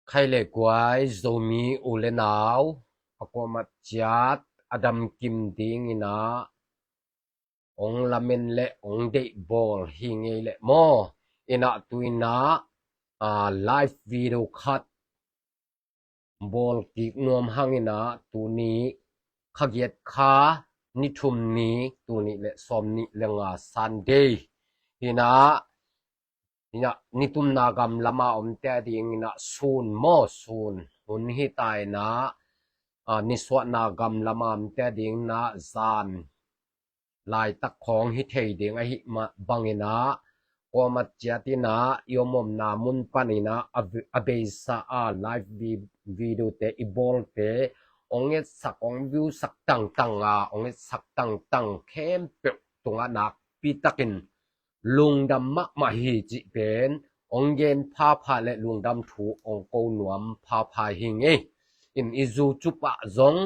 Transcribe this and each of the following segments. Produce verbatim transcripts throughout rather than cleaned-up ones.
Khai le guai Zomi u le nau, a kuamat ciat a damkim dingin ah ong lamen le ong deihbawl hi ngei le maw. Inah tu inah, a, live video khat bawl kik nuam hang inah tuni kha giat kha ni thum ni, tuni le sawm nih le nga Sunday inah, inah nitumna gam lama omte a ding inah sun maw, sun hun hi ta inah, a, nisuahna gam lama omte a ding inah zan laitak khawng hi thei ding ahi mah bang inah kuamat ciat inah i om omna mun pan inah a vi-, a beisa a live vi-, video te i bawlte ong etsak ong viewsak tangtang a, ong etsak tangtang khempeuh tungah nakpi takin lungdam mahmah hi cih pen ong gen phapha le lungdam thu ong ko nuam phapha hi ngei. In i zu cupah zong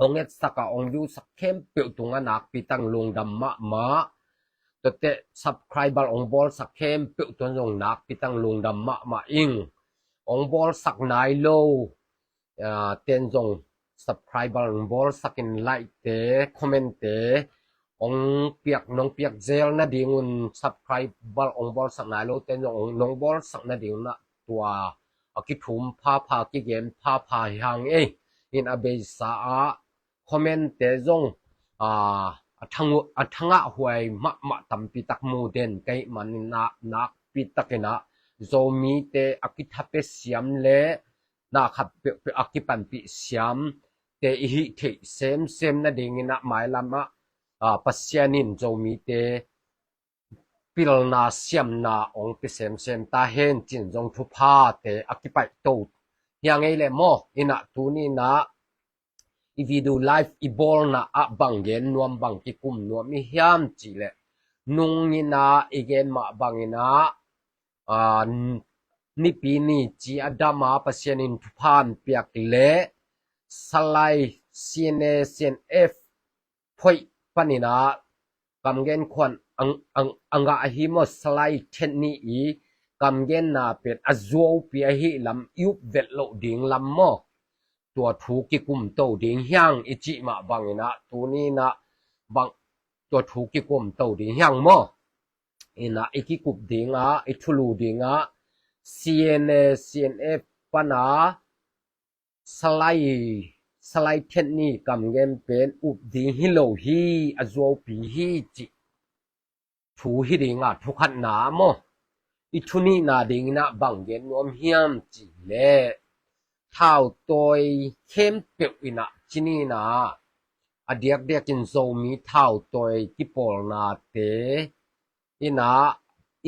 ong etsak a ong viewsak khempeuh tungah nakpi tang lungdam mahmah. Tuate subscriber ong bawlsak khempeuh tuan zong nakpi tang lungdam mahmah ing. Ong bawlsak nai lo, a, ten zong subscriber ong bawlsak in, like te, comment te ong piak, nong piak zel nadingun, subscriber ong bawlsak nai lo ten zong ong nong bawlsak nadingun ah tua a kithum phapha, kigen phapha hi hang ei. In a beisa ah comment te zong, a, a thang, a thangah huai mahmah tampi tak mu den ka hih manin ah nakpi takin ah Zomite a kithape siam le na khat peuhpeuh a kipanpih siam te i hih theih semsem nadingin ah mailam ah, a, Pasian in Zomite pilna siamna ong pia semsem ta hen cin zong thuphate a kipaihto hi a ngei le maw. Inah tuni inah i video live i bawlna ah bang gen nuam, bang kikum nuam i hiam cih leh, nung inah i gen mah bang inah, a, n-, Nipi ni ci a dam a Pasian in thupha piak le Salai C N A C N F phoih pan inah kamgen khuan ang, ang, a ngah ahi maw, Salai Thet Ni i kamgenna pen a zuaupi ahi lam i up velh loh ding lam maw. Tua thu kikumto ding hi hang i cih mah bang inah tuni inah bang tua thu kikumto ding hi hang maw. Inah i kikup ding ah, i thulu ding ah C N A C N F pan a Salai, Salai Thet Ni kamgen pen up ding hi lo hi, a zuaupi hi cih thu hi ding a, thu khatna maw. I thu nihna ding inah bang gen nuam hiam cih leh, thautawi khempeuh inah ci ni inah, a diakdiakin Zomi thautawi kipawlnate inah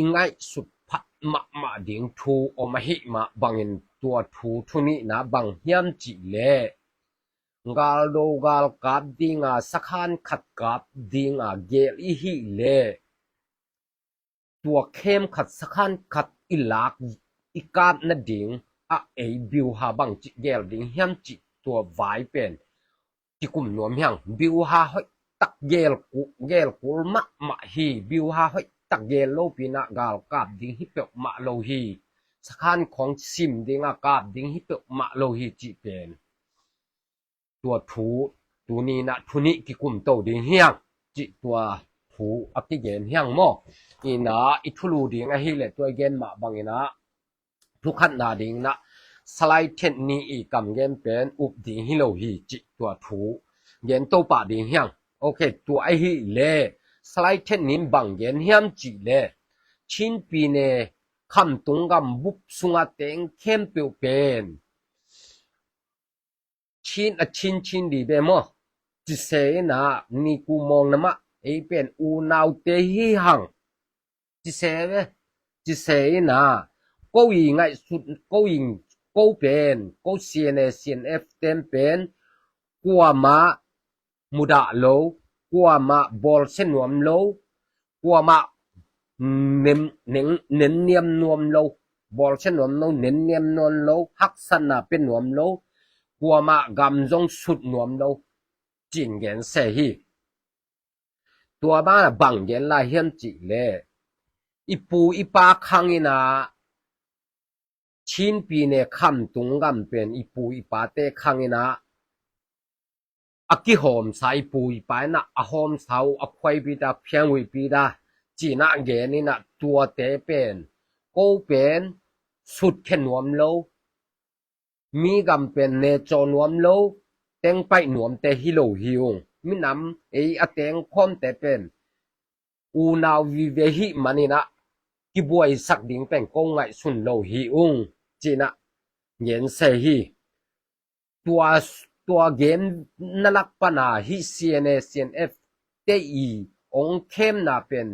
i ngaihsut phat mahmah ding thu om ahi mah bangin tua thu thu nihna bang hiam cih leh, galdo galkap dinga sakhan khat kap dinga gel i hih leh, tua khem khat sakhan khat i lak i kap nading ah ei biuha bangci gel ding hiam cih tua vai pen kikum nuam hi hang. Biuha hoih tak gel ku-, gel kul mahmah hi. Biuha hoih tak gel lopi inah gal kap ding hi peuhmah lo hi. Sakhan khawng sim dinga kap ding hi peuhmah lo hi cih pen tua thu tuni inah thu nih kikumto ding hi hang cih tua thu a kigen hi hang maw. Inah i thulu ding ahi leh tua i gen mah bang inah thu khatna ding inah Salai Thet Ni i kamgen pen up ding hi lo hi cih tua thu gen to pah ding hi hang. Ok, tua ahi leh Salai Thet Ni in bang gen hiam cih leh, Chin pyine khamtung gam bup sunga teng khempeuh pen Chin a Chin Chin di be maw, ci se inah, ni ku mawng na mah ei pen unaute hi hang, ci se ve, ci se inah, ko i ngaihsut, ko i, ko pen, ko C N A C N F ten pen kuamah mudah lo, kuamah bawlsia nuam lo, kuamah nem, neng, nenniam nuam lo, bawlsia nuam lo, nenniam nuam lo, haksatna pia nuam lo, kuamah gam zong sut nuam lo, cin gen se hi. Tua banah bang gen lai hiam cih leh, i pu i pa khang inah Chinpi ne Khamtung gam pen i pu i pate khang in ah a kihawmsa, i pu i pa in ah a hawmsa uh a phuaipi ta, phianghuipi ta ci-in ah gen in ah, tuate pen ko pen sutkhia nuam lo, mi gam pen necaw nuam lo, tengpaih nuamte hi lo hi ung. Minam ei a tengkhawmte pen unau vive hih manin ah kibuaisak ding pen ko ngaihsun lo hi ung ci-in ah gense hi. Tua, tua gen na lak pana hih C N A, C N F te i ong khemna pen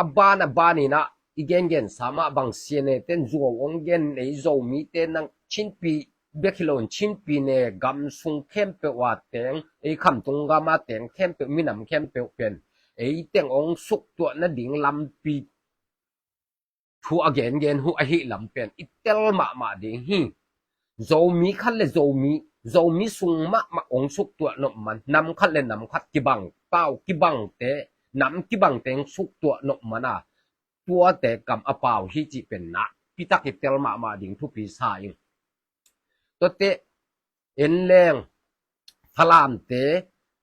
a ban a ban in ah i gengensa mah bang, C N A ten zuau ong gen, ei Zomite nang Chinpi bek hi lo in Chinpi ne gam sung khempeuh a teng, ei Khamtung gam a teng khempeuh, minam khempeuh pen ei teng ong suktuah nading lampi thu a gengen uh ahih lam pen i tel mahmah ding hi. Zomi khat le Zomi, Zomi sung mahmah ong suktuah nop man, nam khat le nam khat kibang, pau kibangte, nam kibangte ong suktuah nop man a, tuate kam a pau hi cih pen nakpi tak i tel mahmah ding thupi sa ing. Tuate en leng Falamte,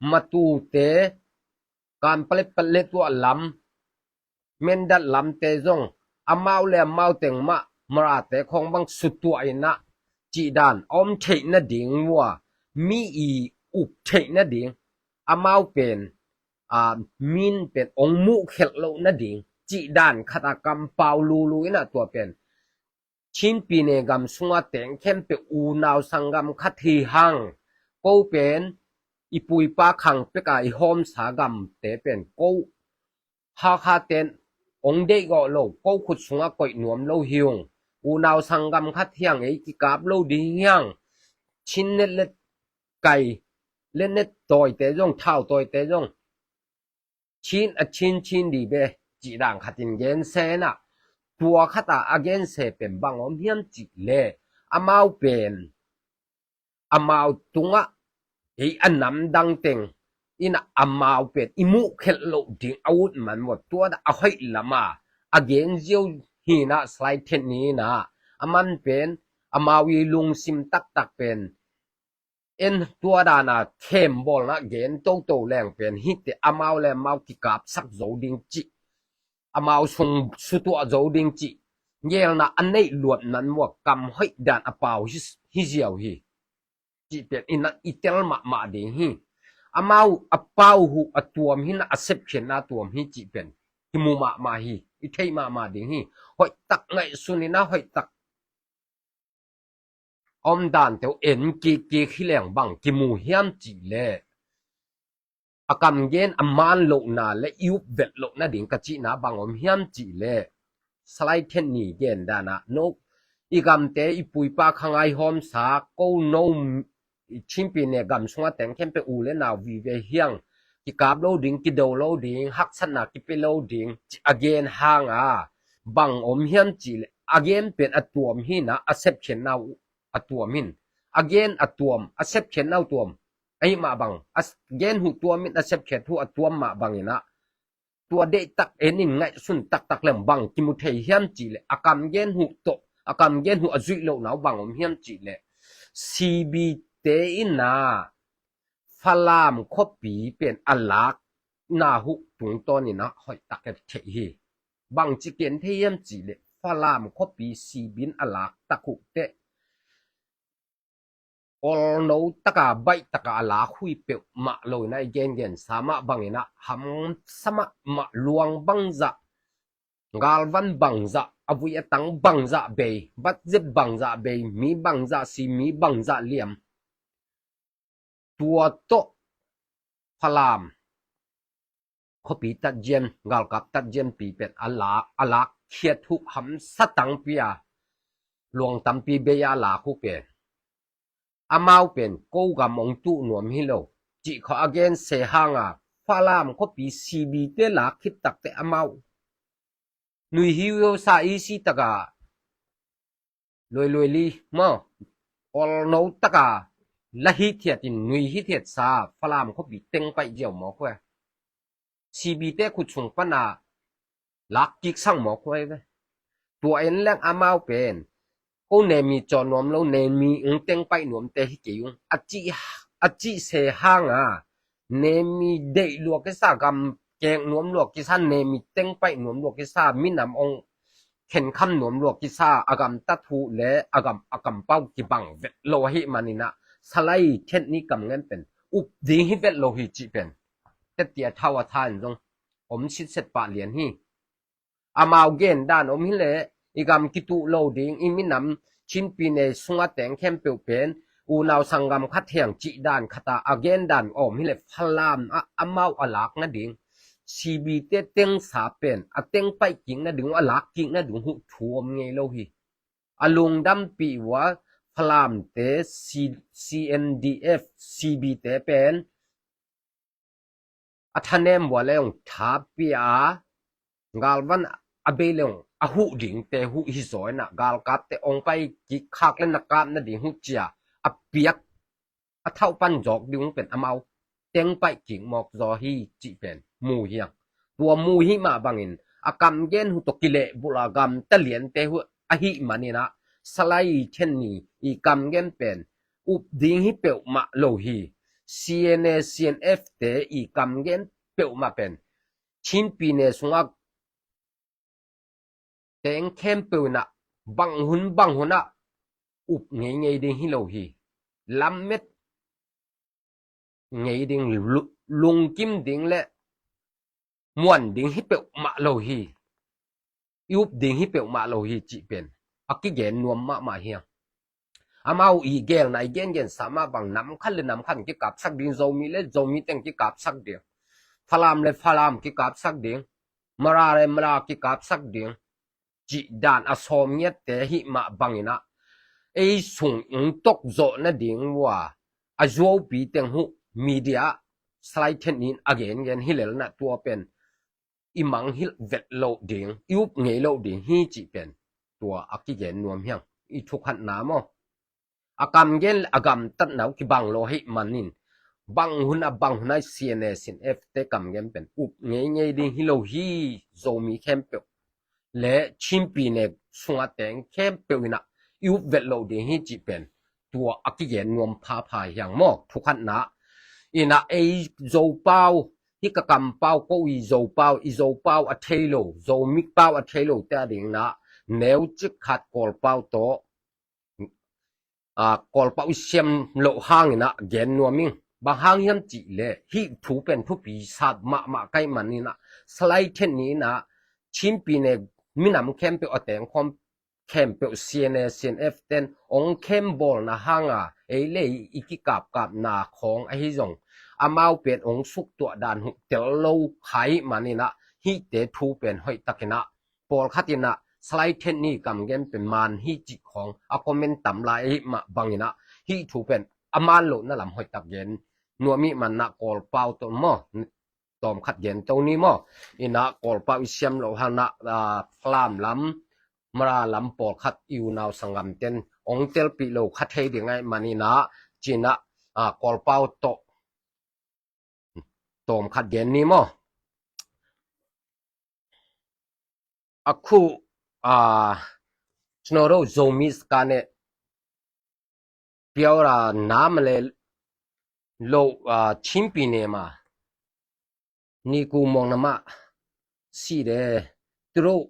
Matute, Kanpetlet, Paletwa lam, Mindat lamte zong amau le amau teng mah Marate khawng bang sutuah in ah cih dan a om theih nading uh a, mi i up theih nading, amau pen, a, min pen ong muhkhelh loh nading cih dan khat a kampau lulu in ah, tua pen Chinpi ne gam sunga teng khempeuh unau sanggam khat hi hang, ko pen i pu i pa khang pek a i hawmsa gamte pen ko Hakha ten ong deihgawh lo, ko khut sungah koih nuam lo hi ung. Unau sanggam khat hi hang, ei kikap lo ding hi hang. Chin net let kai, let net tawite zong, thau tawite zong Chin a Chin, Chin di be cih dan khat in gense in ah, tua khat a a gense pen bang om hiam cih leh, amau pen amau tungah, ei a namdang teng in ah amau pen i muhkhelh loh ding a ut man uh a, tua a hoih lam a a gen ziau hi in ah, slide ten ni in ah, aman pen amau i lungsim taktak pen en, tua dan a khembawlna gen toto leng pen hihte amau le amau kikapsak zo ding cih, amau sung sutuah zo ding cih ngelna a neih luat nan uh a, kam hoih dan a pau hi, hi ziau hi cih pen i na, i tel mahmah ding hi. Amau a pau uh a tuam hi in ah, a sepkhiatna tuam hi cih pen i mu mahmah hi, i theih mahmah ding hi. Hoih tak ngaihsun in ah, hoih tak om dante uh en kikkik hi leng bang kimu hiam cih leh, a kam gen a man lohna le i up velh loh nading ka cihna bang om hiam cih leh, slide ten ni gen dan ah, no, i gamte i pu i pa khang a i hawmsa, ko no, i Chinpi ne gam sunga teng khempeuh u le nau vive hi hang, kikap lo ding, kido lo ding, haksatna kipia lo ding cih a gen hang a, bang om hiam cih leh, a gen pen a tuam hi in ah, a sepkhiatna uh a tuam hi in. A gen a tuam, a sepkhiatna uh tuam, ahih mah bang, a s-, gen uh tuam in, a sepkhiat uh a tuam mah bang in ah, tua deihtak en in ngaihsun taktak leng bang kimu thei hiam cih leh, a kam gen uh tawh, a kam gen uh a zuih lohna uh bang om hiam cih leh, C B te in ah Falam khuapi pen a lakna uh tungtawn in ah hoih tak a theih hi. Bangci ken thei hiam cih leh, Falam khuapi C B in a lak tak uh teh, olno taka, baih taka a lak uh hi peuhmah lo in ah, i gengensa mah bang in ah, hamsa mahmah, luang bangzah, galvan bangzah, a vui a tang bangzah bei, budget bangzah bei, mi bangzah si, mi bangzah liam, tua tawh Falam khuapi tatzian, galkap tatzianpi pen a lak, a lakkhiat uh hamsa tangpi a, luang tampi bei a lak uh pen, amau pen ko gam ong tuh nuam hi lo cih khawng a gense hang a, Falam khuapi C B te lak khit tak teh amau nui hi uh sa, i si taka luailuai li maw, olno taka la hithiat in, nui hithiat sa Falam khuapi teng paih ziau mawk uh a, C B te khut sung pana lak kik sang mawk uh a ve. Tua en leng amau pen ko nemi caw nuam lo, nemi ung teng paih nuamte hi kei ung. A cih, a cih se hanga, nemi deih lua kisa, gam keng nuam lua kisa, nemi teng paih nuam lua kisa, minam ong khenkham nuam lua kisa, a gamtat uh le a gam, a kampau kibang vet lo ahih maninah, Salai Thet Ni kam ngen pen up ding hi vet lo hi cih pen, teti a thau a tha in zong om sitset pah lian hi. Amau gen dan om hileh, i gam kituh lo ding, i minam Chin pyine sungah teng khempeuh pen unau sanggam khat hiang cih dan khatah a gen dan om hileh, Falam ah amau a lak nading, C B te tengsa pen a teng paih kik nading uh, a lak kik nading uh thu om ngei lo hi. A lungdampih uh a, Falamte, C-, C N D F, C B te pen a thanem uh a le ong tha pia a, galvan a bei le ong a huh dingte huh hi zaw inah, galkapte ong pai kik khak le na kap nading huh cia a piak, a thauh pan zawk ding uh pen amau teng paih kik mawk zaw hi cih pen mu hiang. Tua mu hi mah bangin a kam gen uh tawh kilehbulh a gamta liante uh ahih maninah, Salai Thet Ni i kam gen pen up ding hi peuhmah lo hi. C N A, C N F te i kam gen peuhmah pen Chin pyine sungah teng khempeuh inah bang hun bang hunah up ngeingei ding hi lo hi. Lammet ngei ding, lu-, lungkim ding le muan ding hi peuhmah lo hi. I up ding hi peuhmah lo hi cih pen a kigen nuam mahmah hiang. Amau i gelna i gengensa mah bang, nam khat le nam khat kikapsak ding, Zomi le Zomi teng kikapsak ding, Falam le Falam kikapsak ding, Mara le Mara kikapsak ding, cih dan a sawm ngiatte hih mah banginah, ei sung ung tokzawh nading uh a, a zuaupi teng uh media Salai Thet Ni in a gengen hi lelnah, tua pen i mangngilh vet loh ding, i up ngei loh ding hi cih pen tua a kigen nuam hiang. I thukhatna maw, a kam gen le a gamtatna uh kibang lo ahih manin, bang hun a bang hun a C N A, C N F te kam gen pen up ngeingei ding hi lo hi. Zomi khempeuh le Chin pyine sungah teng khempeuh inah i up vet loh ding hi cih pen tua a kigen nuam phapha hiang maw. Thukhatna inah, ei Zopau, hih ka kampau, ko i Zopau, i Zopau a thei lo, Zomipau a thei lote a dinginah, neucik khat Kawlpau tawh, a, Kawlpau i siam loh hanginah gen nuam ing. Bang hang hiam cih leh, hih thu pen thupi sat mahmah ka hih maninah, Salai Thet Ni inah Chin pyine minam khempeuh a tengkhawm khempeuh, C N A, C N F ten ong khembawlna hanga ei le i kikapkapna khawng ahi zong, amau pen ong suktuah dan uh tel lo kha hih maninah, hihte thu pen hoihtakinah, pawlkhat inah Salai Thet Ni kam gen pen man hi cih khawng a comment tam lai ahih mah banginah, hih thu pen a man lohna lam hoihtak gen nuam ih manah, Kawlpau tawh maw, tawmkhat gen to ni maw. Inah Kawlpau i siam loh hanah, a, Falam lam, Mara lam pawlkhat i unau sanggamten ong telpih lo kha thei ding ahih maninah, cinah, a, Kawlpau tawh tawmkhat gen ni maw. A khu, a, ကျွန်တော်တို့ Zomi စကားနဲ့ ပြောတာ နားမလည်လို့ အာ ချင်းပြည်နယ်မှာ နေကိုမောင်နှမ ရှိတယ်။ သူတို့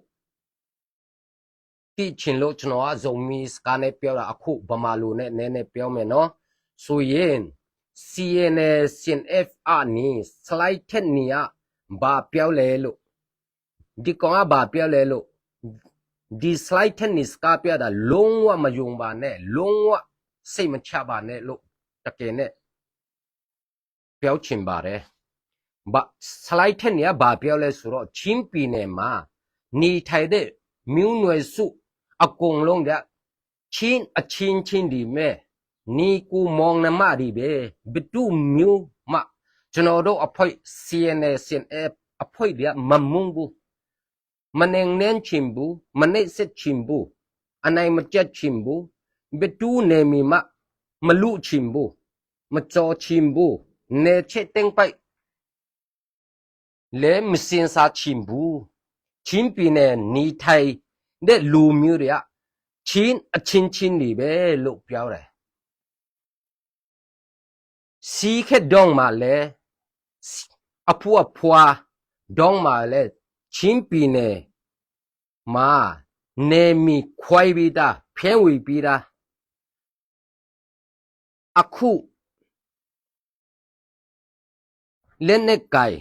သိချင်လို့ ကျွန်တော်က Zomi စကားနဲ့ ပြောတာ။ အခု ဗမာလိုနဲ့ နည်းနည်း ပြောမယ်နော်။ ဆိုရင် စီအန်အယ် စီအန်အက်ဖ် ကနေ Salai Thet Ni က ဘာပြောလဲလို့ ဒီကောင်က ဘာပြောလဲလို့ ဒီ Salai Thet Ni စကားပြောတာ လုံးဝ မယုံပါနဲ့၊ လုံးဝ စိတ်မချပါနဲ့လို့ တကယ်နဲ့ ပြောချင်ပါတယ်။ ဘာ Salai Thet Ni က ဘာပြောလဲဆိုတော့ ချင်းပြည်နယ်မှာ နေထိုင်တဲ့ မျိုးနွယ်စု အကုန်လုံးက ချင်းအချင်းချင်းတွေပဲ၊ ညီကိုမောင်နှမတွေပဲ။ ဘယ်သူမျိုးမှ ကျွန်တော်တို့အဖွဲ့ စီအန်အယ် စီအန်အက်ဖ် အဖွဲ့တွေက မမုန်းဘူး၊ မနှိမ်နင်းချင်ဘူး၊ မနှိပ်စက်ချင်ဘူး၊ အနိုင်မကျင့်ချင်ဘူး၊ ဘယ်သူ့နယ်မြေမှ မလုချင်ဘူး၊ မကျော်ချင်ဘူး၊ နယ်ချဲ့သိမ်းပိုက် လည်း မစဉ်းစားချင်ဘူး။ ချင်းပြည်နယ် နေထိုင်တဲ့ လူမျိုးတွေက ချင်းအချင်းချင်းတွေပဲလို့ပြောတယ်။ စီးခက်တော့မှလည်း အဖူအဖွာတော့မှလည်း ချင်းပြည်နယ်မှာ နယ်မြေခွဲပြီးသား ဖြန့်ဝေပြီးသား အခု လက်နက်ကိုင်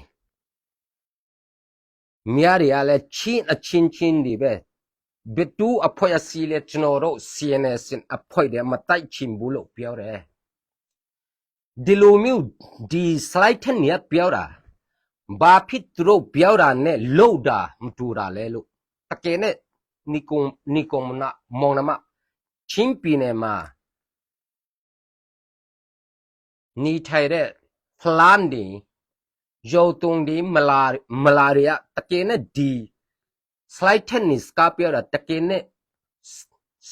များတွေကလည်း ချင်းအချင်းချင်းတွေပဲ။ ဘယ်သူအဖွဲ့အစည်းလဲ ကျွန်တော်တို့ စီအန်အယ် အဖွဲ့တွေ မတိုက်ချင်ဘူးလို့ပြောတယ်။ ဒီလိုမျိုး ဒီ Sly Ted တွေက ပြောတာ ဘာဖြစ်သူတို့ပြောတာနဲ့ လုပ်တာ မတူတာလဲလို့။ တကယ်နဲ့ ညီကောင် ညီကောင်မနာ မောင်နှမ ချင်းပြည်နယ်မှာ နေထိုင်တဲ့ ဖလမ်းတွေ ယိုတုံတွေ မလာ မလာတွေက တကယ်နဲ့ ဒီ Sly Ted တွေ စကားပြောတာ တကယ်နဲ့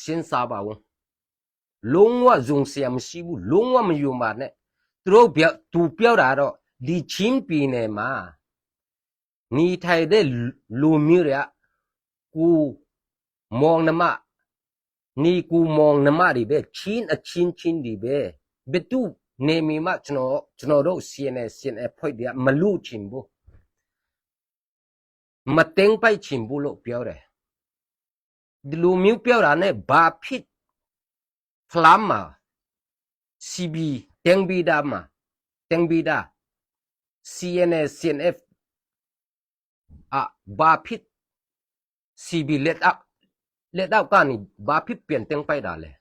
စဉ်းစားပါဦး။ လုံးဝယုံစရာမရှိဘူး။ လုံးဝမယုံပါနဲ့။ သူတို့ပြော သူပြောတာတော့ ဒီချင်းပြည်နယ်မှာ နေထိုင်တဲ့လူမျိုးတွေက ကိုမောင်နှမ ညီကိုမောင်နှမတွေပဲ။ ချင်းအချင်းချင်းတွေပဲ။ ဘယ်သူနယ်မြေမှ ကျွန်တော် ကျွန်တော်တို့ စီအန်အယ် စီအန်အယ် အဖွဲ့တွေက မလုပ်ချင်ဘူး။ မသိမ်းပိုက်ချင်ဘူးလို့ပြောတယ်။ ဒီလိုမျိုးပြောတာနဲ့ ဘာဖြစ် ဖလမ်းမှာ စီဘီ သိမ်းပြီးသားမှာ သိမ်းပြီးသား စီအန်အယ် စီအန်အက်ဖ် အ ဘာဖြစ် စီဘီ လက်အောက် လက်အောက်ကနေ ဘာဖြစ်ပြန်သိမ်းပိုက်တာလဲ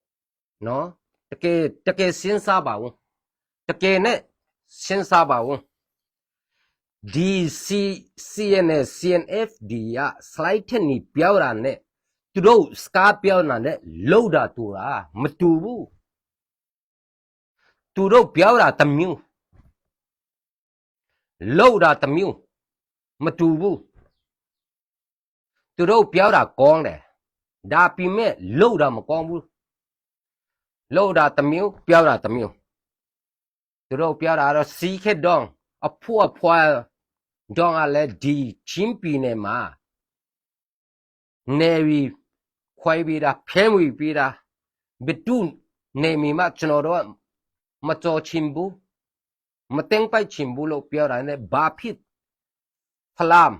။ နော်။ တကယ် တကယ်စဉ်းစားပါဦး။ တကယ်နဲ့ စဉ်းစားပါဦး။ ဒီ စီ စီအန်အယ် စီအန်အက်ဖ် ဒီက Sly Ted တွေ ပြောတာနဲ့ သူတို့စကားပြောတာနဲ့ လုပ်တာတူတာ မတူဘူး။ သူတို့ပြောတာတစ်မျိုး လုပ်တာတစ်မျိုး မတူဘူး။ သူတို့ပြောတာကောင်းတယ်။ ဒါပေမဲ့ လုပ်တာမကောင်းဘူး။ လုပ်တာတစ်မျိုး ပြောတာတစ်မျိုး။ သူတို့ပြောတာတော့ စီးခက်တော့ အဖူအဖွာတော့ကလည်း ဒီချင်းပြည်နယ်မှာ နယ်မြေခွဲပြီးသား ဖြန့်ဝေပြီးသား ဘယ်သူနယ်မြေမှ ကျွန်တော်တို့က မကျော်ချင်ဘူး။ မသိမ်းပိုက်ချင်ဘူးလို့ပြောတာနဲ့ ဘာဖြစ် ဖလမ်း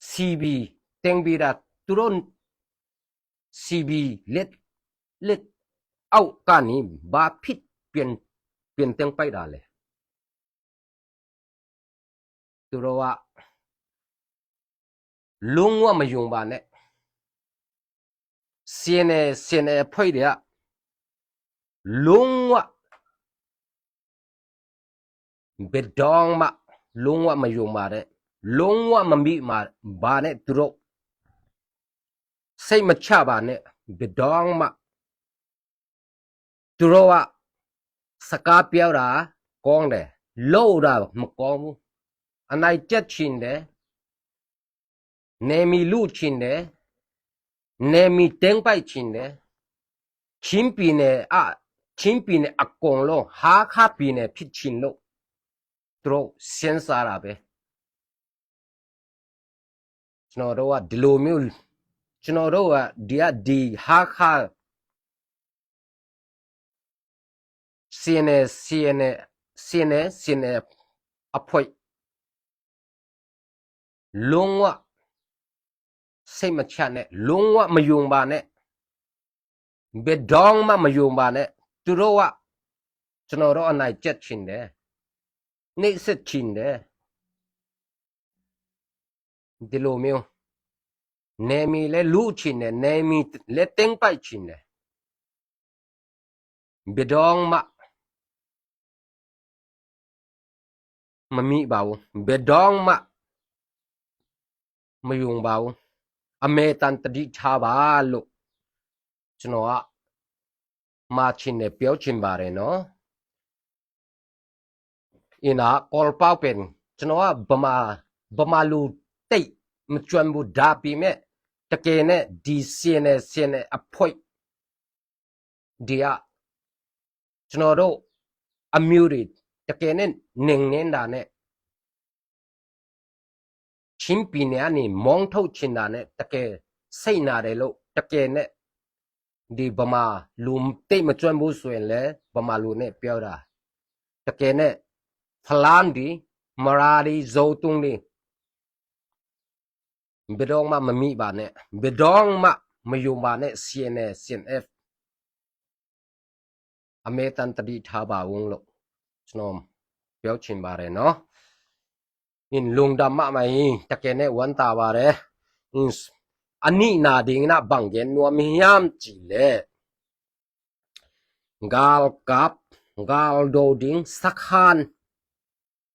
စီဘီ သိမ်းပြီးသား သူတို့ စီဘီ လက် လက်အောက်ကနေ ဘာဖြစ် ပြန် ပြန်သိမ်းပိုက်တာလဲ။ သူတို့က လုံးဝမယုံပါနဲ့။ စီအန်အယ် စီအန်အယ် အဖွဲ့တွေက လုံးဝ ဘယ်တော့မှ လုံးဝမယုံပါနဲ့။ လုံးဝမမိမှာပါနဲ့။ သူတို့ စိတ်မချပါနဲ့။ ဘယ်တော့မှ သူတို့က စကားပြောတာကောင်းတယ်။ လုပ်တာမကောင်းဘူး။ အနိုင်ကျင့်ချင်တယ်။ နယ်မြေလုချင်တယ်။ နယ်မြေသိမ်းပိုက်ချင်တယ်။ ချင်းပြည်နယ် အ ချင်းပြည်နယ်အကုန်လုံး ဟားခါးပြည်နယ်ဖြစ်ချင်လို့ သူတို့စဉ်းစားတာပဲ။ ကျွန်တော်တို့က ဒီလိုမျိုး ကျွန်တော်တို့က ဒီက ဒီ ဟားခါး စီအန်အယ် စီအန်အယ် စီအန်အယ် စီအန်အယ် အဖွဲ့ လုံးဝ စိတ်မချနဲ့။ လုံးဝမယုံပါနဲ့။ ဘယ်တော့မှမယုံပါနဲ့။ သူတို့က ကျွန်တော်တို့ အနိုင်ကျင့်ချင်တယ်။ နှိပ်စက်ချင်တယ်။ ဒီလိုမျိုး နယ်မြေလည်းလုချင်တယ်။ နယ်မြေလည်းသိမ်းပိုက်ချင်တယ်။ ဘယ်တော့မှ မမိပါဘူး။ ဘယ်တော့မှ မယုံပါဘူး။ အမြဲတမ်းသတိထားပါလို့ ကျွန်တော်က မှာချင်တယ် ပြောချင်ပါတယ်နော်။ အင်း အကောလ်ပေါက်ပင် ကျွန်တော်က ဗမာ ဗမာလူသိပ်မကျွမ်းဘူး။ ဒါပေမဲ့ တကယ်နဲ့ ဒီ စီအန်အယ် စီအန်အယ် အဖွဲ့ ဒီက ကျွန်တော်တို့ အမျိုးတွေ တကယ်နဲ့ နှိမ်နင်းတာနဲ့ ချင်းပြည်နယ်ကနေ မောင်းထုတ်ချင်တာနဲ့ တကယ်စိတ်နာတယ်လို့ တကယ်နဲ့ ဒီဗမာလူမျိုး တိတ်မကျွမ်းဘူးဆိုရင်လည်း ဗမာလူနဲ့ပြောတာ၊ တကယ်နဲ့ ဖလမ်းဒီ၊ မရာဒီ၊ ဇိုတုံဒီ၊ ဘယ်တော့မှမမိပါနဲ့၊ ဘယ်တော့မှမယုံပါနဲ့၊ စီအန်အယ်၊ စီအန်အက်ဖ် အမြဲတမ်းသတိထားပါဦးလို့ ကျွန်တော်ပြောချင်ပါတယ်နော်။ အင်း၊ လုံဒမမအင်း၊ တကယ်နဲ့ ဝမ်းသာပါတယ်။ အင်း၊ အနစ်နာဒင်းနာ ဘင်ဂဲနွမ်ဟျမ်းကြည့်လေ၊ ဂါလ်ကပ်၊ ဂါလ်ဒိုဒင်း၊ စခန်း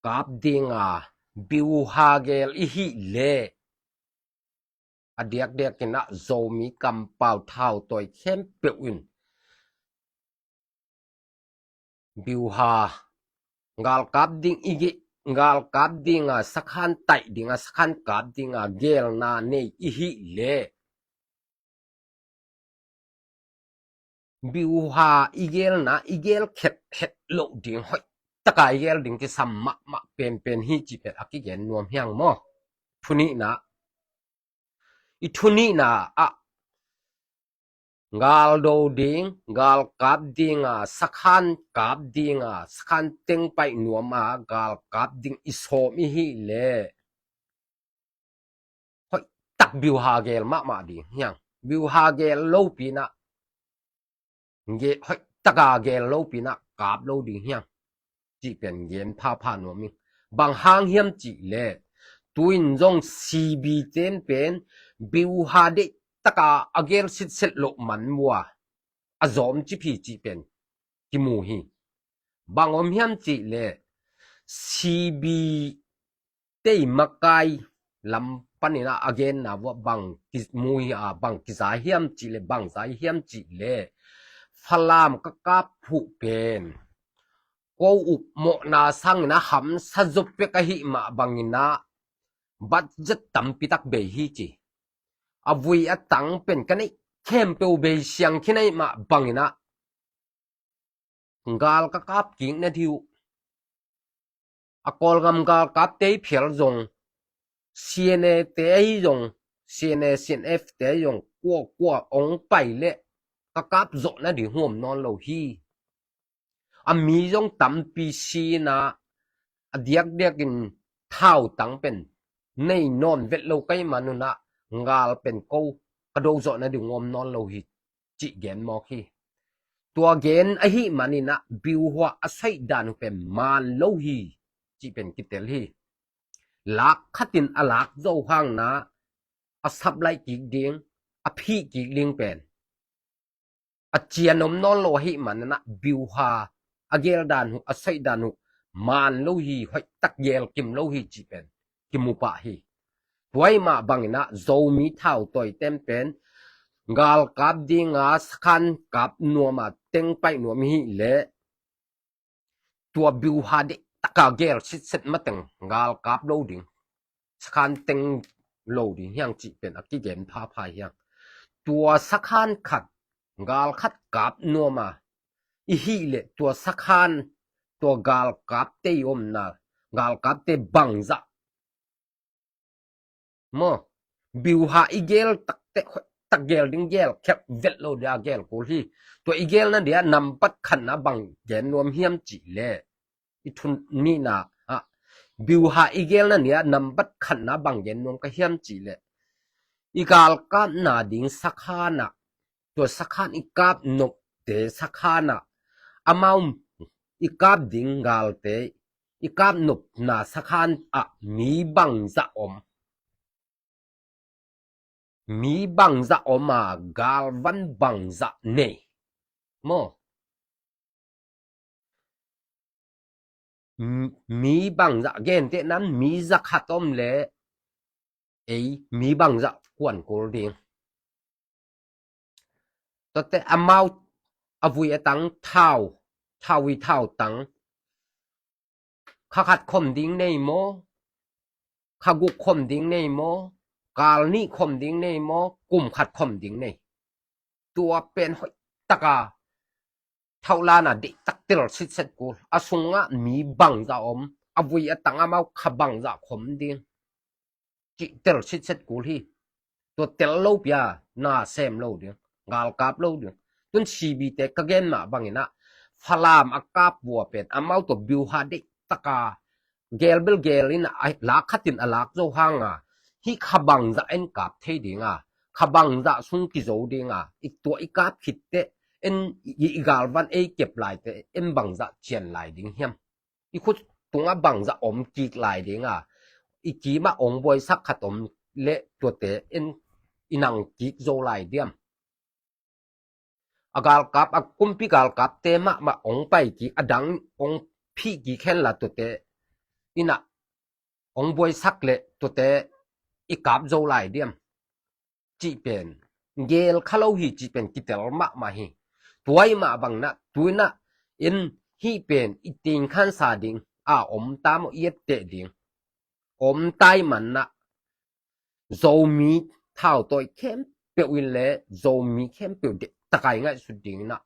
ကပ်ဒင်းအာ၊ ဗျူဟာဂဲလ်အဟိလေ၊ အဒိယက်ဒိယက်ကိန ဇိုမီကမ်ပဝ် ထောက်တိုင် ခင်းပျောက်အင်း၊ ဗျူဟာ၊ ဂါလ်ကပ်ဒင်းအဟိ၊ ဂါလ်ကပ်ဒင်းအာ၊ စခန်းတိုက်ဒင်းအာ၊ စခန်းကပ်ဒင်းအာ၊ ဂဲလ်နာနေအဟိလေ၊ ဗျူဟာအဂဲလ်နာ၊ အဂဲလ်ခက်ခက်လုပ်ဒင်း၊ ဟိုက်တကအဂဲလ်ဒင်း ကိစမ်မမပင်ပင်ဟိ ကြည့်ပဲ၊ အကိဂဲနွမ်ဟျမ်းမော၊ ထူနီနာ၊ အထူနီနာအာ၊ ဂါလ်ဒိုဒင်း၊ ဂါလ်ကပ်ဒင်းအာ၊ စခန်းကပ်ဒင်းအာ၊ စခန်းတင်းပိုင်နွမ်အာ၊ ဂါလ်ကပ်ဒင်းအစိုမ်အဟိလေ၊ ဟိုက်တကဗျူဟာဂဲလ်မမဒင်းဟျမ်း၊ ဗျူဟာဂဲလ်လုပ်ပိနာ၊ ဂဲ၊ ဟိုက်တကအဂဲလ်လုပ်ပိနာ၊ ကပ်လုပ်ဒင်းဟျမ်း၊ ကြည့်ပဲ၊ ဂဲနဖာဖာနွမ်မင်း၊ ဘင်ဟျမ်းဟျမ်းကြည့်လေ၊ တွင်ဇုံ စီဘီအီ တန်ပင်၊ ဗျူဟာဒိတ်တကအဂဲလ်စစ်စစ်လုပ်မန်ဝါ၊ အစိုမ်ကြည့်ဖီ ကြည့်ပဲ၊ ကိမူဟိ၊ ဘင်အီမ်ဟျမ်းကြည့်လေ၊ စီဘီအီ တန်မကၢႆလမ်းပနိနာ၊ အဂဲလ်နာဝါ၊ ဘင်ကိမူဟိအာ၊ ဘင်ကိဇာဟျမ်းကြည့်လေ၊ ဘင်ဇာဟျမ်းကြည့်လေ၊ ဖလမ်းကကပ်ဖူးပင်၊ ကိုအုပ်မောနာဆင်းနာ၊ ဟမ်စၢၣ်ဇုပ်ပျောက်အဟိမဘင်နာ၊ ဘတ်ဂျက်တမ်ပီတကဘဲဟိကြည့်၊ အဝီအတၢင်ပင်ကနံၣ် ခင်းပျောက်ဘဲ စျံၣ်ခိနဟိမဘင်နာ၊ ဂါလ်ကကပ်ကိနဒိး၊ အကီုလ်ဂမ်ဂါလ်ကပ်တေဖျဲလ်ဇုံ၊ စီအန်အယ် တေအဟိဇုံ၊ စီအန်အယ် စီအန်အက်ဖ် တေအဟိဇုံ၊ ကွၢ်ကွၢ် အိုင်ပိုင်လေ၊ ကကပ်ဇုံနဒိး ဟွမ်နွမ်းလိာ်ဟိ၊ အမီးဇုံတမ်ပီစျံၣ်နာ၊ အဒိယက်ဒိယက်ကိန ထောက်တိုင်ပင် နေနွမ်းဝဲလီကအိမနုနာ၊ ဂါလ်ပင်ကို ကဒိုးဇုံနဒိး ဟွမ်နွမ်းလိာ်ဟိ၊ ကြည့်ဂဲနမောဟိ၊ တွင်ဂဲနအဟိမနိနာ၊ ဗျူဟာအစိုမ်ဒၣ်နုပင် မန်လိာ်ဟိ၊ ကြည့်ပဲ၊ ကိတဲလ်ဟိ၊ လၢ်ခတိန်အလၢ်ကၠိဟျမ်းနာ၊ အဆပ်းလိုက်ကိကဒင်း၊ အဖီးကိကဒင်းပင်၊ အစျံၣ်နွမ်းနွမ်းလိာ်အဟိမနုနာ၊ ဗျူဟာအဂဲလ်ဒၣ်နု၊ အစိုမ်ဒၣ်နု မန်လိာ်ဟိ၊ ဟိုက်တကဂဲလ်ကိမ်လိာ်ဟိ၊ ကြည့်ပဲ၊ ကိမူပာ်ဟိ၊ တွင်မဘင်နာ၊ ဇိုမီထောက်တိုင်တန်ပင်၊ ဂါလ်ကပ်ဒင်းအာ၊ စခန်းကပ်နွမ်အာ၊ တင်းပိုင်နွမ်အဟိလေ၊ တွင်ဗျူဟာဒိတ်တကအဂဲလ်စစ်စစ်မတၢင်၊ ဂါလ်ကပ်လုပ်ဒင်း၊ စခန်းတင်းလုပ်ဒင်းဟျမ်း ကြည့်ပဲ၊ အကိဂဲနဖာဖာဟျမ်း၊ တွင်စခန်းခတ်၊ ဂါလ်ခတ်ကပ်နွမ်အာ၊ အဟိလေ၊ တွင်စခန်း၊ တွင်ဂါလ်ကပ်တေအိုမ်နာ၊ ဂါလ်ကပ်တေဘင်ဇာ မၢ၊ ဗျူဟာအဂဲလ်တကတဲ တကဂဲလ်ဒင်းဂဲလ် ခက်ဝဲလီဒၣ်ဂဲလ်ကူလ်ဟိ၊ တွင်အဂဲလ်နဒိး နမ်ဘတ်ခတ်နာ ဘင်ဂဲနွမ်းဟျမ်းကြည့်လေ၊ အထူနီနာအာ၊ ဗျူဟာအဂဲလ်နဒိး နမ်ဘတ်ခတ်နာ ဘင်ဂဲနွမ်းကဟျမ်းကြည့်လေ၊ အဂါလ်ကပ်နာဒင်း စခန်းနာ၊ တွင်စခန်း အကပ်နွပ်တဲ စခန်းနာ၊ အမဝ်း အကပ်ဒင်းဂါလ်တဲ အကပ်နွပ်နာ စခန်းအာ၊ မီးဘင်ဇာအိုမ်၊ မီးဘင်ဇာအိုမ်မ၊ ဂါလ်ဝၢၼ်ဘင်ဇာန့ၣ်၊ မၢ၊ မီးဘင်ဇာ ဂဲနတဲနၢ် မီးဇာခတ်အိုမ်လေ၊ အဲ၊ မီးဘင်ဇာကွၢ်ကူလ်ဒင်း၊ တွင်တဲအမဝ်း၊ အဝီအတၢင်၊ ထောက်၊ ထောက်ဝီထောက်တၢင်၊ ခါခတ်ခွမ်ဒင်းန့ၣ်မၢ၊ ခါဂုခွမ်ဒင်းန့ၣ်မၢ၊ ကၢလ်နံၣ်ခွမ်ဒင်းန့ၣ်မၢ၊ ကုမ်ခတ်ခွမ်ဒင်းန့ၣ်၊ တွင်ပင်ဟိုက်တက ထောက်လၢ်နာ ဒိတ်တကတဲလ်စစ်စစ်ကူလ်၊ အစုင်ငါ မီးဘင်ဇာအိုမ်၊ အဝီအတၢင် အမဝ်း ခါဘင်ဇာခွမ်ဒင်း၊ ကြည့်တဲလ်စစ်စစ်ကူလ်ဟိ၊ Tua tel lo pia, na sem lo ding, galkap lo ding. Tun C B te ka gen mah bangin ah, Falam a kap vua pen amau tua biuha deih taka gel bel gel in a lak khat in a lak zo hanga, hih kha bangzah en kap thei dinga, kha bangzah sung kizo dinga, i tua i kap khitte en i, i galvan ei kep laite en bangzah cian lai ding hiam? I khut tungah bangzah om kik lai dinga, i kimah ong buaisak khat om le tuate en i nang kik zo lai diam? A galkap, a kumpi galkapte mahmah ong pai kik, a dang ong phih kik hen la tuate inah ong buaisak le tuate i kap zo lai diam? Cih pen gel kha lo hi cih pen kitel mahmah hi. Tuai mah bangna tuina in hih pen i ting khansa ding a om ta maw, i etteh ding om tai manna, Zomi thautawi khempeuh in le Zomi khempeuh deih takai ngaihsut dingin ah,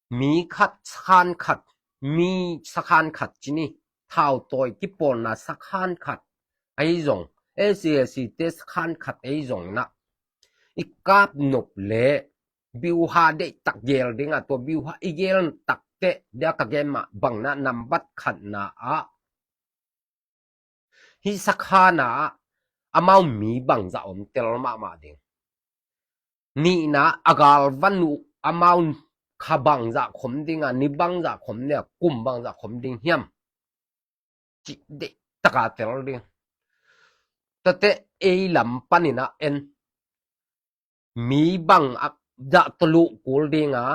mi khat sakhan khat, mi sakhan khat cini, thautawi kipawlna sakhan khat ahi zong, S A C te sakhan khat ahi zong inah, i kap nop le biuha deih tak gel dinga, tua biuha i gel takteh dia ka gen mah bangna nambat khatna ah, hih sakhana ah amau mi bangzah om tel mahmah ding. Nihna a galvan uh amau kha bangzah khom dinga, ni bangzah khom dinga, kum bangzah khom ding hiam? Cih deih taka tel ding. Tate ei lam paninah en mi bangzah tawh luh kul dinga,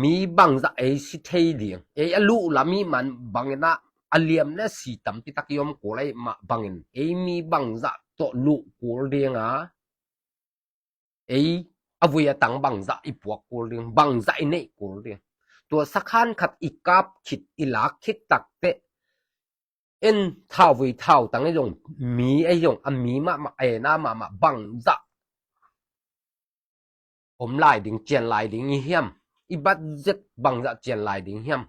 mi bangzah ei si thei ding, ei a luh lam ih man banginah a liam le si tampi tak i om kul aih mah bangin ei mi bangzah tawh luh kul dinga, ei a vui a tang bangzah i puak kul ding, bangzah i neih kul ding. Tua sakhan khat i kap khit, i lak khit takteh en thauvui thautang ahi zong, mi ahi zong, a mi mahmah, a ena mahmah bangzah om lai ding, cian lai ding i hiam? I budget bangzah cian lai ding hiam?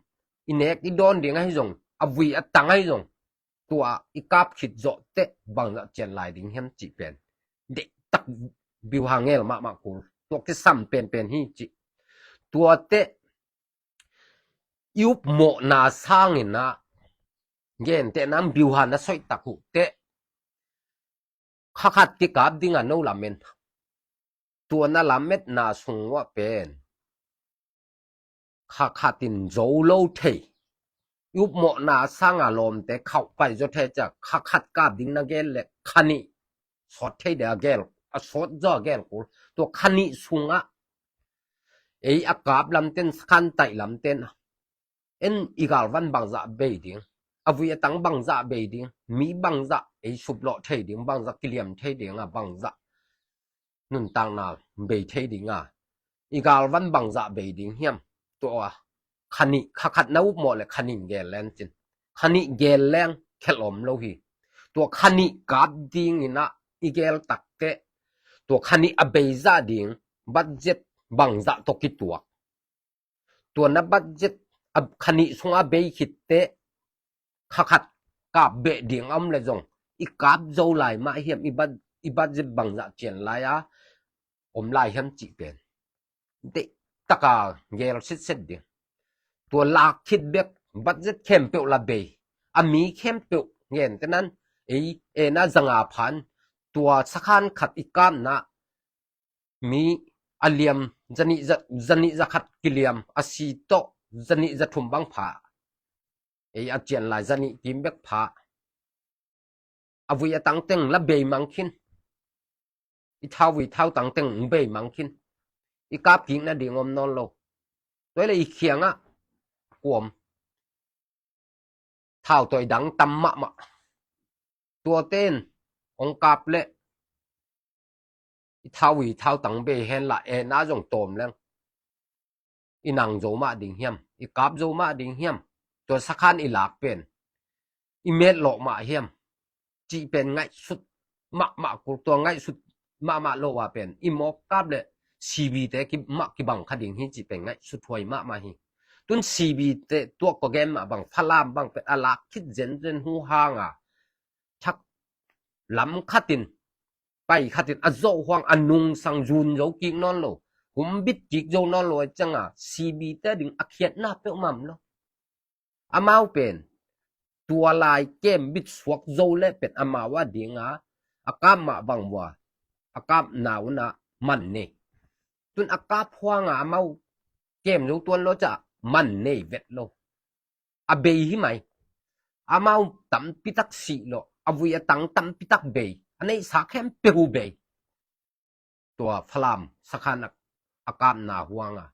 I nek i dawn ding ahi zong, a vui a tang ahi zong, tua i kap khit zawhteh bangzah cian lai ding hiam cih pen deih tak biuha ngel mahmah kul. Tua kisam penpen hi cih. Tuateh i upmawhna sanginah gentehna biuha na soih tak uh teh, kha khat kikap dinga no lamen, tua na lametna sung uah pen kha khat in zo lo thei. I upmawhna sanga lawmte khauh pai zaw thei cia, kha khat kap ding na gel le kha nih sawt thei ding a gel, a sawt zaw a gel kul. Tua kha nih sungah ei a kap lamten, sakhan taih lamten en i galvan bangzah bei ding, a vui a tang bangzah bei ding, mi bangzah ei suplawh thei ding, bangzah kiliam thei dinga, bangzah nuntakna bei thei dinga, i galvan bangzah bei ding hiam? Tua kha nih, kha khat na upmawh le kha nih gel lencin, kha nih gel leng khelh om lo hi. Tua kha nih kap dinginah i gel takteh, tua kha nih a beizah ding budget bangzah tawh kituak. Tua na budget a kha nih sungah bei khitteh kha khat kap beh ding a om le zong, i kap zo lai mah hiam, i bud-, i budget bangzah cian lai a om lai hiam cih pen deih taka gel sitset ding. Tua lak khit bek budget khempeuh la bei, a mi khempeuh ngentenan ei ena zanga phan, tua sakhan khat i kapna mi a liam zanih za, zanih zakhat kiliam, a si tawh zanih zathum bang pha. Ei a cian lai zanih kim bek pha. A vui a tang teng la bei mang khin. I thauvui thautang teng bei mang khin. I kap kik nading om nawn lo. Tua le i khiangah kuam thautawi dang tam mahmah. Tuaten ong kap leh i thauvui thautang bei hen la, ena zong tawm leng i nang zo mah ding hiam, i kap zo mah ding hiam? Tua sakhan i lak pen i metlawh mah hiam cih pen ngaihsut mahmah kul. Tua ngaihsut mahmah lo a pen i mawk kap le C B te ki, mah kibang kha ding hi cih pen ngaihsut huai mahmah hi. Tun C B te tua ka gen mah bang Falam bang pen a lak khit zenzen hu hanga thak lam khatin pai khat in a zawh huang a nungsang zun zo kik nawn lo, humbit kik zo nawn lo a cianga C B te ding a khiatna peuhmah om lo. Amau pen tua lai kem bit suak zo le pen amau a dinga a kap mah bang vua a kap nauna man nei. Tun a kap huanga amau kem zo tuan lo ca man nei vet lo. A bei hi mai. Amau tampitak sih lo, a vui a tang tampitak bei, a neihsa khempeuh bei. Tua Falam sakhan a, a kapna huanga.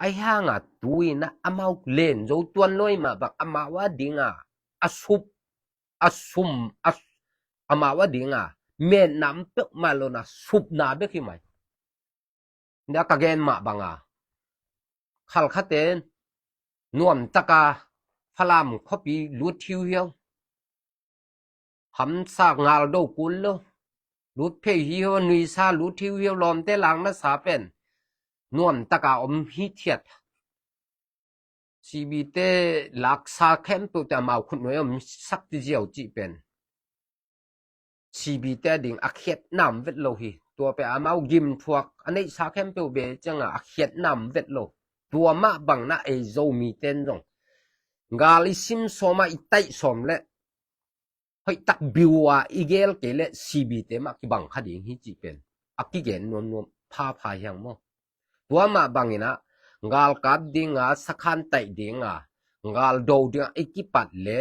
Ahi hanga tuina amau len zo tuan lo mah bang amau a dinga a sup, a sum, a, amau a dinga metna peuhmah lona supna bek hi mai. Nia ka gen mah banga khalkhaten nuamtaka Falam khuapi lut hiuhiau, hamsa ngal do kul lo, lut phei hiuhiau, nuisa lut hiuhiau, lawmte lakna sa pen nuamtaka om hithiat. C B te laksa khempeuh te amau khutnuai om sak ti ziau cih pen C B te ding a khiatna om vet lo hi. Tua pen amau gim thuak a neihsa khempeuh bei cianga a khiatna om vet lo. Tua mah bangna ei Zomite in zong gal i sim sawma i taih sawm le hoihtak biua i gel kei le C B te mah kibang kha ding hi cih pen a kigen nuamnuam phapha hiang maw? Tua mah bangina galkap dinga sakhan taih dinga gal do dinga i kipat le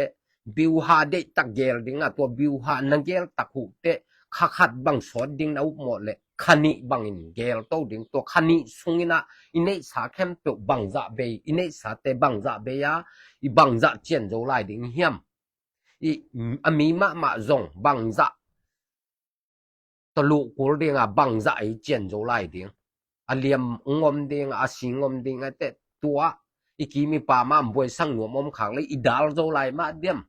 biuha deihtak gel dinga tua biuha na geltak huhteh kha khat bang sawt ding na upmawh le kha nih bangin gel to ding. Tua kha nih sungina i neihsa khempeuh bangzah bei, i neihsate bangzah bei a i bangzah cian zo lai ding hiam? I a mi mahmah zong bangzah tawh luh kul dinga bangzah ei cian zo lai ding. A liam ngom dinga a si ngom dinga teh tua i kimi pa mah buaisang nuam om khak le i dal zo lai mah diam?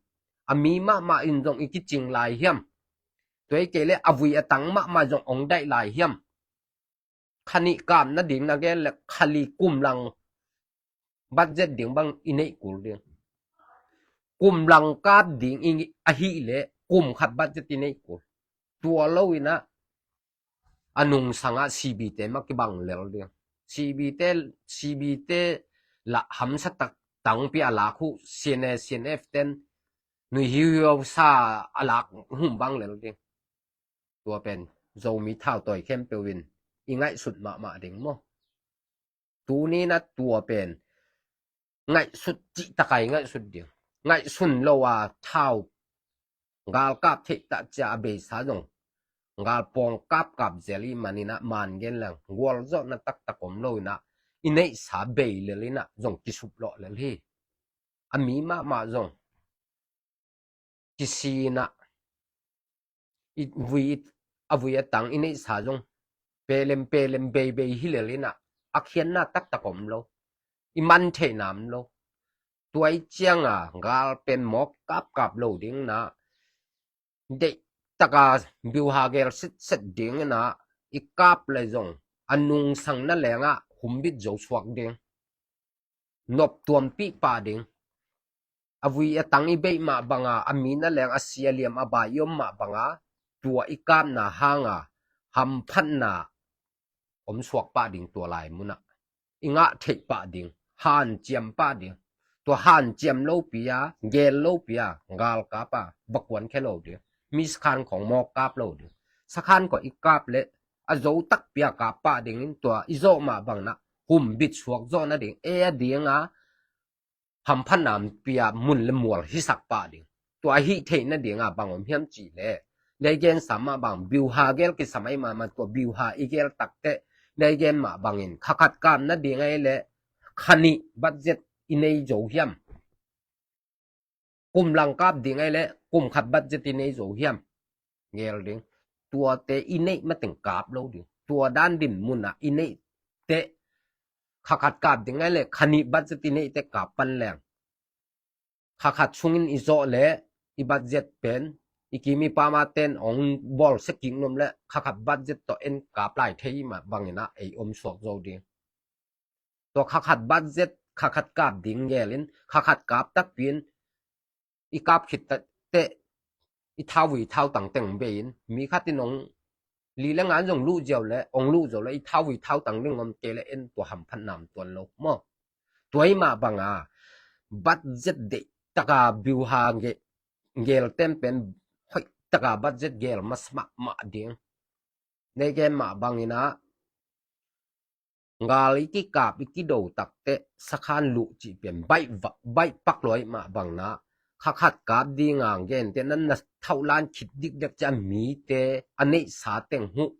A mi mahmah in zong i kicing lai hiam? Tua i kei le a vui a tang mahmah zong ong daih lai hiam? Kha nih kap nading na gen le kha li kum lang budget ding bang i neih kul ding. Kum lang kap ding i ahih le kum khat budget i neih kul. Tua lo ina a nungsanga C B te mah kibang lel ding. C B te, C B te la hamsa tak tangpi a lak huh C N A, C N F ten nui hiuhiau sa a lak hum bang lel ding. Tua pen Zomi thautawi khempeuh in i ngaihsut mahmah ding maw? Tunina tua pen ngaihsut cihtakai ngaihsut ding. Ngaihsun lo a thau galkap theihtak cia a beisa zong galpawng kapkap zel i manina man gen leng gualzawhna taktak om lo ina i neihsa bei lel ina zong kisuplawh lel hi. A mi mahmah zong kisina i vui, a vui a tang i neihsa zong pelem pelem beibei hi lel ina a khianna taktak om lo, i man theihna om lo. Tua i cianga gal pen mawk kapkap lo dingna deihtaka biuha gel sitset dingina i kap le zong a nungsang na lenga humbit zo suak ding. Nop tuampih pah ding. A vui a tang i beih mah banga a mi na leng a si a liam a bai i om mah banga tua i kapna hanga hamphatna om suak pah ding. Tua lai muna i ngah theih pah ding, hanciam pah ding. Tua hanciam lopi a gel lopi a galkap a va kuan khe lo ding. Misakhan khong mawk kap lo ding. Sakhan khong i kap le a zo takpi a kap pah dingin tua i zawh mah bangna humbit suak zawh nading e a dinga hamphatna pia mun le mual hisak pah ding. Tua hih theih nadinga bang om hiam cih le lei gen sam mah bang biuha gel kisam ai mahmah tua biuha i gel takteh lei gen mah bangin kha khat kap nading ai le kha nih budget i nei zo hiam? Kum lang kap ding ai le kum khat budget i nei zo hiam? Gel ding. Tuate i neih mateng kap lo ding. Tua dan din muna i neih teh kha khat kap ding ai le kha nih budget i neih teh kap pan leng kha khat sungin i zawh le i budget pen i kimi pama ten ong bawl se kik nuam le kha khat budget tawh en kap lai thei mah bangina ei om suak zo ding. Tua kha khat budget kha khat kap ding gelin kha khat kap takpi in i kap khit teh i thauvui thautang teng bei in, mi khat in ong li le ngan zong luh ziau le, ong luh ziau le, i thauvui thautang ding om kei le, en tua hamphatna om tuan lo maw. Tua i mah banga budget deih taka biuha ge, gel tem pen hoih taka budget gel masa mahmah ding. Nei gen mah bangin ah, gal i kikap i kido takteh sakhan luh cih pen baih pak luai mah bangin ah, kha khat kap ding a gente nan na thauhlan khit dikdek cia mite a neihsa teng huh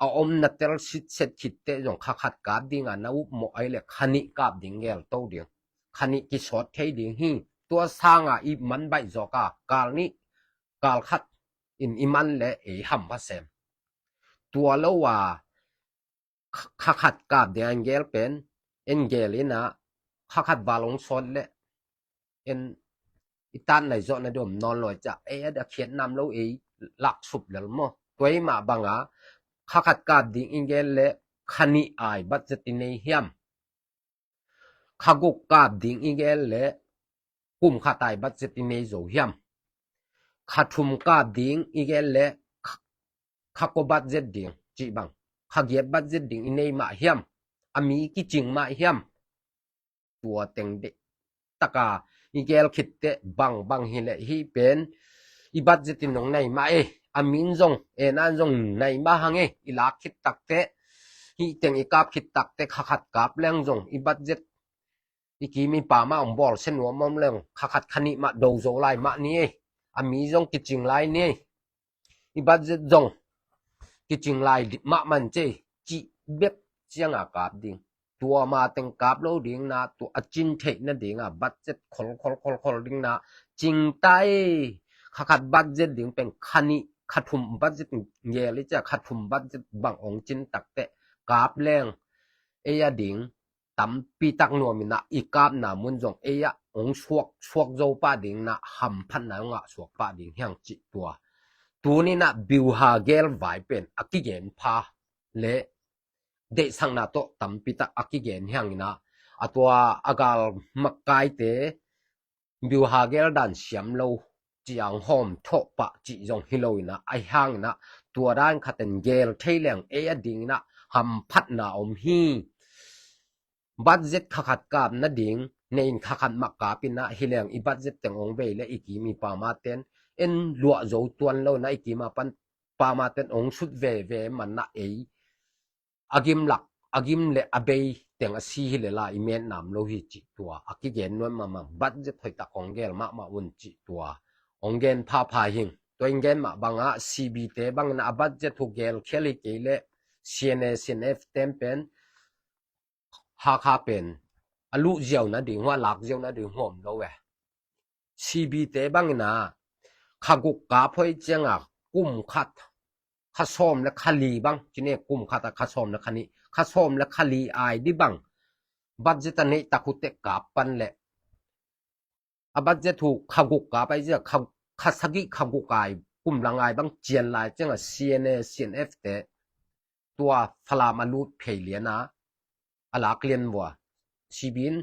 a om na tel sitset khitteh zong kha khat kap ding a na upmawh ai le kha nih kap ding gel to ding. Kha nih kisawt thei ding hi. Tua sanga i man baih zawk a kal nih kal khat in i man le ei hampha sem. Tua lo a kha khat kap ding a en gel pen, en gel in ah kha khat val ong sawt le en i tan nai zawhna dom nawn lawi cia ei a da khiat nam lo ei lak sup lel maw. Tua i mah banga kha khat kap ding i gel le kha nih ai budget i nei hiam? Kha guk kap ding i gel le kum khat ai budget i nei zo hiam? Kha thum kap ding i gel le kha kua budget ding cih bang, kha giat budget ding i nei mah hiam? A mi kicing mah hiam? Tua teng deih taka i gel khitteh bangbang hi le hi pen i budget in nong nai mah e, a min zong e nan zong nai mah hang e, i lak khit takteh, hih teng i kap khit takteh kha khat kap leng zong i budget i kim i pam ah ong bawl se nuam om leng kha khat kha nih mah do zo lai mah ni e, a mi zong kicing lai ni e, i budget zong kicing lai dik mah man cei cih bek cianga kap ding. Tua ma teng kap lo ding na, tua a cin theih nadinga budget khol khol khol khol ding na, cing tai. Kha khat budget ding pen kha nih kha thum budget gel i cia kha thum budget bang ong cin takteh kap leng ei a ding tampi tak nuam in ah i kapna mun zong ei ah ong suak suak zo pah ding na, hamphatna ong ngah suak pah ding hiang cih tua. Tuni in ah biuha gel vai pen a kigen pha le deihsakna tawh tampi tak a kigen hiang in ah, a tua a gal makaite biuha gel dan siam lo ciang hawm thawh pah cih zong hi lo in ah, a hiang in ah tua dan khat en gel thei leng ei a ding in ah hamphatna om hi. Budget kha khat kap nading nei in kha khat mah kap in ah hi leng i budget teng ong bei le i kim i pam a ten en luah zo tuan lo in ah i kim a pan pam a ten ong sut veve man ah ei a gim lak a gim le a bei teng a si hi le la i met nam lo hi cih tua. A kigen nuam mahmah, budget hoih tak ong gel mahmah un cih tua ong gen phapha hing. Tua ong gen mah bangah C B te bangin a budget uh gel khial hi kei le C N A, C N F te pen Hakha pen a luh ziau nading uh, a lak ziau nading uh om lo e. C B te bangin ah kha guk kap hoih ciangah kum khat kha sawm le kha li bang, ci ne, kum khat ah kha sawm le kha nih, kha sawm le kha li ai di bang budget a neih tak uh teh kap pan le a budget uh kha guk kap ai zia, kha, kha sagih kha guk ai, kum lang ai bang cian lai ciangah C N A, C N F te tua Falam a lut phei lian a, a lak lian vua. C B in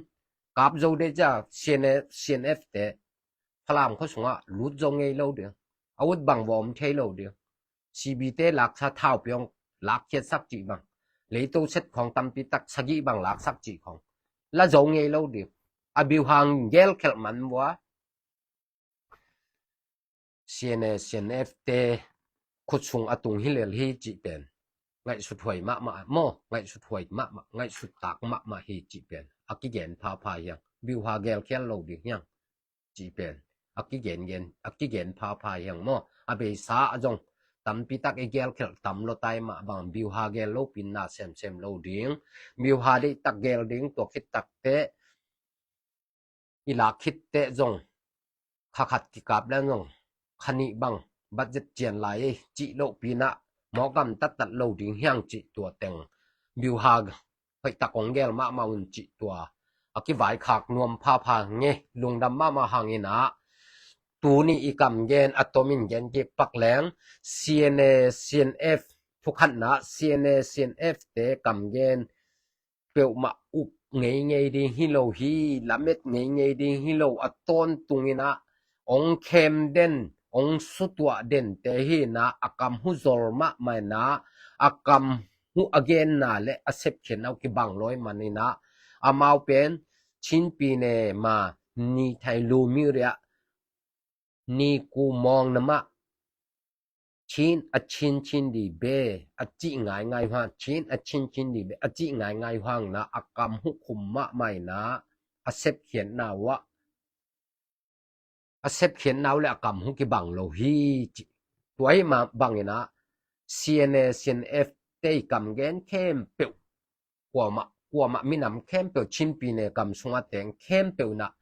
kap zo de cia C N A, C N F te Falam khua sungah lut zo ngei lo ding. A ut bang vua om thei lo ding. C B te laksa thau piong lak khiat sak cih bang, leito set khawng tampi tak sagih bang lak sak cih khawng la zo ngei lo ding. A biuhang gel khelh man vua. C N A, C N F te khut sung a tung hi lel hi cih pen ngaihsut huai mahmah maw, ngaihsut huai mahmah, ngaihsut tak mahmah hi cih pen a kigen phapha hiang. Biuha gel khial lo ding hiang cih pen a kigen gen, a kigen phapha hiang maw. A beisa a zong tampi tak i gel khelh tam lo tai mah bang, biuha gel lo pinna semsem lo ding. Biuha deih tak gel ding, tua khit tak teh i lak khit teh zong kha khat kikap le zong kha nih bang budget cian lai ei cih loh pinah mawkam tattat lo ding hiang cih tua teng biuha hoih tak ong gel mahmah un cih tua a kivaikhak nuam phapha nge. Lungdam mahmah hang inah tuni i kam gen a tomin gen kik pak leng, C N A, C N F thukhatna, C N A, C N F te kam gen peuhmah up ngeingei ding hi lo hi, lamet ngeingei ding hi lo, a tawntung inah ong khem den, ong sutuah dente hi inah, a kam hu zol mahmah inah, a kam hu a genna le a sepkhiatna uh kibang lo ahih man inah, amau pen Chin Pyine ma Ni Thai Lu Miri ah Ni Ku Mawng Namah Chin a Chin Chin di be a cih ngaingai huang, Chin a Chin Chin di be a cih ngaingai huang inah, a kam hu khum mahmah inah, a sepkhiatna uh ah, a sepkhiatna uh le a kam hu kibang lo hi cih. Tua ahih mah bang inah C N A, C N F te i kam gen khempeuh, kuamah, kuamah minam khempeuh, Chin Pyine kam sungah teng khempeuh inah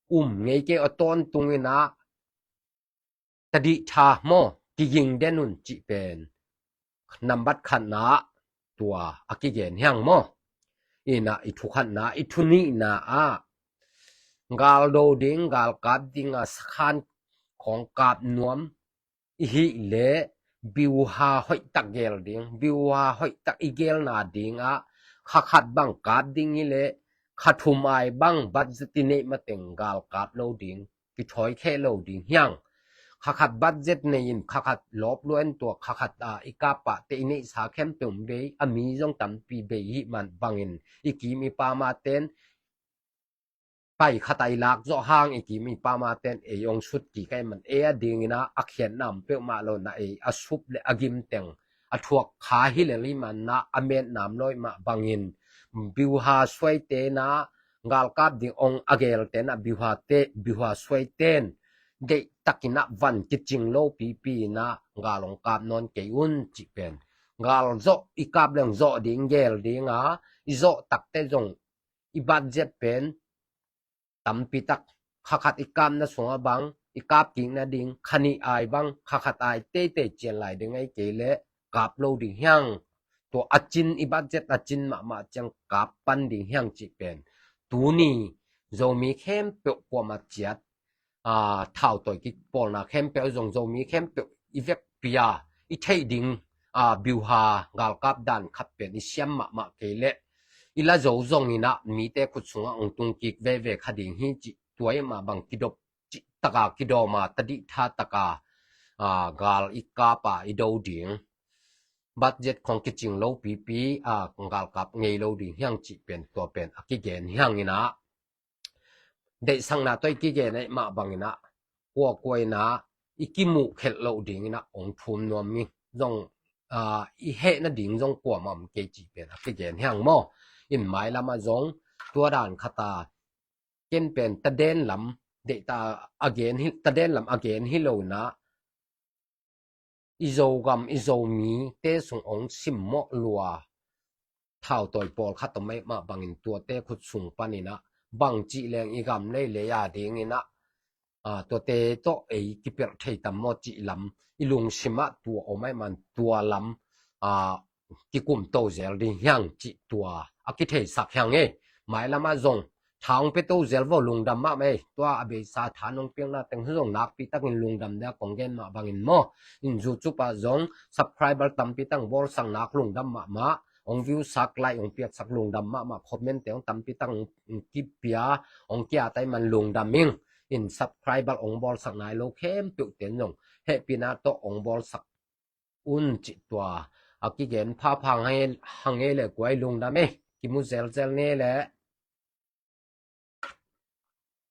um ngei kei uh, a tawntung inah tadih tha maw, kiging den un cih pen nambat khatna ah tua a kigen hi hang maw. Inah i thu khatna, i thu nihna ah, gal do ding, gal kap ding a sakhan khawng kap nuam i hih leh, biuha hoihtak gel ding, biuha hoihtak i gelna ding ah, kha khat bang kap ding hi leh, kha thum ai bang budget i neih mateng gal kap lo ding, kithawi kheh lo ding hi hang. Kha khat budget nei in, kha khat lawp lua in, tua kha khat ah i kap pah teh i neihsa khempeuh bei, a mi zong tampi bei i hih man bangin, i kim i pam a ten pai khat ah i lak zawh hang, i kim i pam a ten ei ong sut kik ahih man, ei ading inah a khiatna om peuhmah lo inah, ei a sup le a gim teng a thuak kha hi lel ahih man inah, a metna om lo ahih mah bangin, biuha suaite inah, gal kap ding ong a gelte inah, biuhate, biuha suaite in deihtak inah van kicing lo pipi inah gal ong kap nawn kei un cih pen. Gal zawh, i kap leng zawh ding, gel ding a, i zawh tak teh zong i budget pen tampi tak, kha khat i kapna sungah bang, i kap kik nading, kha nih ai bang, kha khat ai teitei cian lai ding, ahih kei leh kap lo ding hi hang. Tua a cin, i budget a cin mahmah ciang kap pan ding hi hang cih pen, tuni Zomi khempeuh kuamah ciat, aa, thautawi kipawlna khempeuh zong, Zomi khempeuh i vekpi a i theih ding, aa, biuha, galkap dan khat pen i siam mahmah kei leh, i la zo zong inah mite khut sungah ong tung kik veve kha ding hi cih, tua ahih mah bang kidop cih taka, kidawm a, tadih tha taka, aa, gal i kap a i do ding, budget khawng kicing lo pipi a, aa, galkap ngei lo ding hi hang cih pen, tua pen a kigen hi hang inah, deihsakna tawh i kigen ahih mah bang inah, kuakua inah i kimuh khelh loh ding inah ong thum nuam ing. Zong, aa, i heh nading zong kuamah om kei cih pen a kigen hi hang maw. In mailam ah zong tua dan khat a, ken pen taden lam, deihtak a gen hi, taden lam a gen hi lo inah, i Zogam, i Zomite sung ong simmawh lua thautawi pawlkhat om ahih mah bangin, tuate khut sung pan inah bangci leng i gam leilei ading inah, aa, tuate tawh ei kipelh thei tam maw cih lam i lungsim ah tua om ahih man, tua lam, aa, kikumto zel ding hi hang cih tua a kitheisak hi hang e. Mailam ah zong tha ong piato zel vo, lungdam mahmah e. Tua a beisa tha nong piakna teng zong nakpi takin lungdam ding a kong gen mah bangin maw. In YouTube ah zong subscriber tampi tak ong bawlsak nak lungdam mahmah. Ong view sak, like ong piaksak lungdam mahmah. Comment te ong tampi tak ong kipia, ong kia tai man lungdam ing. In subscriber ong bawlsak nai lo khempeuh ten zong hehpihna tawh ong bawlsak un cih tua a kigen phapha hang e. Hang e le kuai, lungdam e. Kimu zelzel ni le.